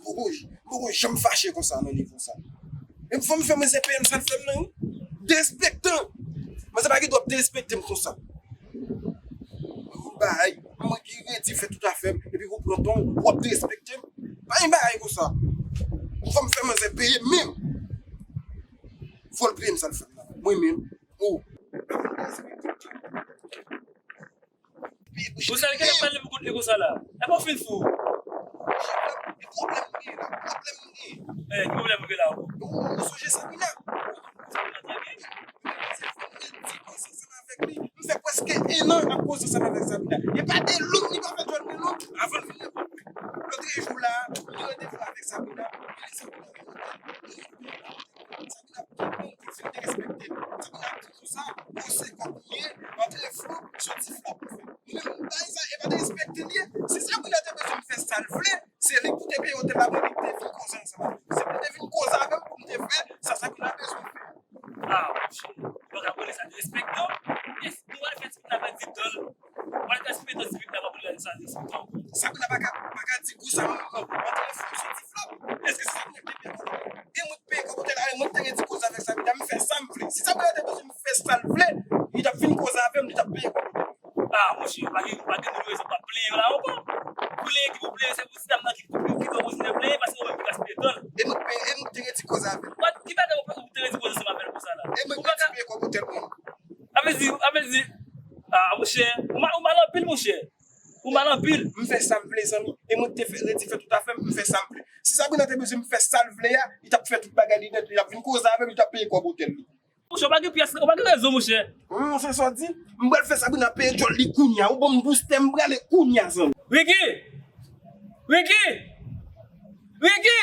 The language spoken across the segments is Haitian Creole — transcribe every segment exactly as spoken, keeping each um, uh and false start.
Poko, m poko janm fache konsa nan nivo sa. Menm fò m fè manzè peye m sa l fè m nan, wi. Derespektan. Manzè pa gen dwa ap derespekte m konsa. Yon bagay, mwen ki redi fè tout afè m, epi ou pran ton, w ap derespekte m. Pa gen bagay konsa. Fò m fè manzè peye m menm. Fò l peye m sa l fè m nan. Mwen menm, ou. Ou sa l genlè pale pou kont li konsa la? Epa w fin fou? E pwoblèm m gen la, pwoblèm m gen. Eh, ki pwoblèm ou gen la ankò? Ou, ou sonje Sabrina? Sabrina trè byen. Mwen di konsa ansanm avèk li. M fè prèske en an ap koze ansanm avèk Sabrina. E pa de louk li pa fè djòl de louk avan l vin reponn mwen. Lòt jou la, li randevou avèk Sabrina. Li di Sabrina vin kote l. Sabrina pran yon konfyans, li derespekte l. Sabrina ap di konsa, bon, se kòb ou ye, antre flou, soti flap ou fè. Mwen menm, m bay sa, e pa derespekte l ye. Si Sabrina te bezwen m fè sa l vle, se li ki te peye otèl la pou li te vin koze ansanm avè m. Se pou li te vin koze avè m pou m te fè sa Sabrina bezwen fè. Ah, monchè, ou pa ka rele sa derespektan. E nou pral fè Sabrina pèdi tan l. Ou pral gaspiye tan Sabrina pa pou li sa derespektan. Sabrina pa ka, pa ka di kou sa, antre flou, soti flap. Èske se Sabrina ki te peye kòb otèl? E mwen k peye kòb otèl la, e mwen k te redi koze avèk Sabrina, m fè sa m vle. Si Sabrina te bezwen m fè sa l vle, li t ap vin koze avè m, li t ap peye kòb otèl. Ah, monchè, ou pa gen, ou pa gen moun rezon pou ap plenyen la ankò. Plenyen ki pou plenyen, se pou ti dam nan ki, ki, ki te orijinè plenyen, paske ou menm ki gaspiye tan l. E mwen k peye, e mwen k te redi koze avè l. Ki bagay ou, ou te redi koze ansanm avè l konsa la? E mwen k peye kòb otèl mwen. Sa vle di, sa vle di, ah, monchè, ou mal, ou mal anpil, monchè. Ou mal anpil. M fè sa m vle, zanmi. E mwen ki te fè, redi fè tout afè m, m fè sa m vle. Si Sabrina te bezwen m fè sa l vle a, li t ap fè tout bagay li nèt, li t ap vin koze avè m, li t ap peye kòb otèl li. Monchè, ou pa gen pyès, ou pa gen rezon, monchè. Wi, monchè, sa w di? M pral fè Sabrina peye djòl li kounye a. Ou ban m boustè, m prale kounye a, zanmi. Ricky! Ricky! Ricky!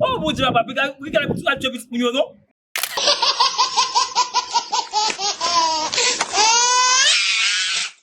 Oh, Bondye, papa, Ricky, Ricky, al, al tchwe pitit moun yo, non?